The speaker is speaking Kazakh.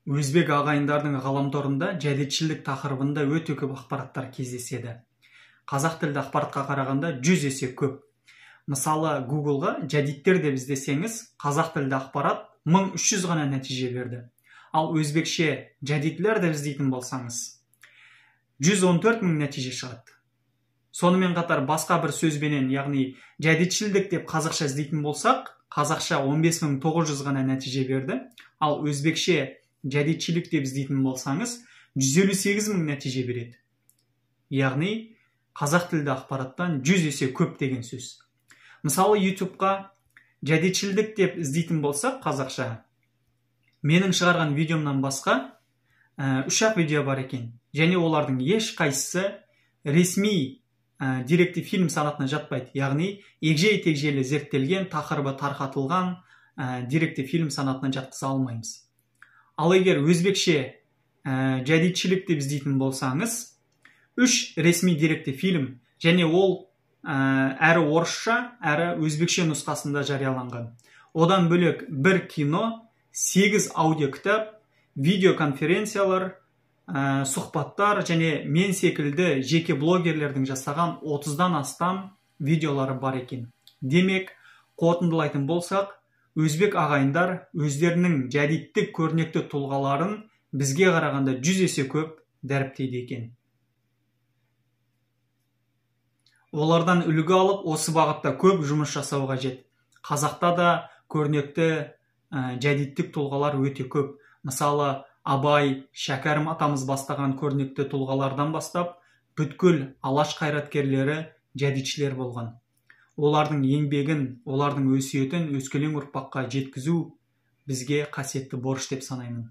Өзбек ағайындардың ғаламторында жәдитшілдік тақырыбында өте көп ақпараттар кездеседі. Қазақ тілді ақпаратқа қарағанда 100 есе көп. Мысалы, Googleға жәдиттер деп іздесеңіз, қазақ тілді ақпарат 1300 ғана нәтиже берді. Ал өзбекше жәдитлер деп іздейтін болсаңыз, 114 мың нәтиже шығады. Сонымен қатар басқа бір сөзбенен, яғни жәдитшілдік деп қазақша іздейтін болсақ, қазақша 15900 ғана нәтиже берді. Ал өзбекше жәдитшілік деп іздейтін болсаңыз, 158 мың нәтиже береді. Яғни қазақ тілді ақпараттан 100 есе көп деген сөз. Мысалы, YouTube'қа жәдитшілдік деп іздейтін болсақ қазақша, менің шығарған видеомнан басқа 3-ақ видео бар екен. Және олардың ешқайсысы ресми деректі фильм санатына жатпайды. Яғни егжей-тегжейлі зерттелген, тақырыбы тарқатылған деректі фильм санатына жатқыза алмаймыз. Ал егер өзбекше жәдитшілік деп іздейтін болсаңыз, 3 ресми деректі фильм және ол әрі орысша, әрі өзбекше нұсқасында жарияланған. Одан бөлек бір кино, 8 аудио кітап, видеоконференциялар, сұхбаттар және мен секілді жеке блогерлердің жасаған 30-дан астам видеолары бар екен. Демек, қорытындылайтын болсақ, өзбек ағайындар өздерінің жәдиттік көрнекті тұлғаларын бізге қарағанда 100 есе көп дәріптейді екен. Олардан үлгі алып, осы бағытта көп жұмыс жасау қажет. Қазақта да көрнекті жәдиттік тұлғалар өте көп. Мысалы, Абай, Шәкәрім атамыз бастаған көрнекті тұлғалардан бастап, бүткіл алаш қайраткерлері жәдитшілер болған. Олардың еңбегін, олардың өсиетін өскелең ұрпаққа жеткізу бізге қасиетті борыш деп санаймын.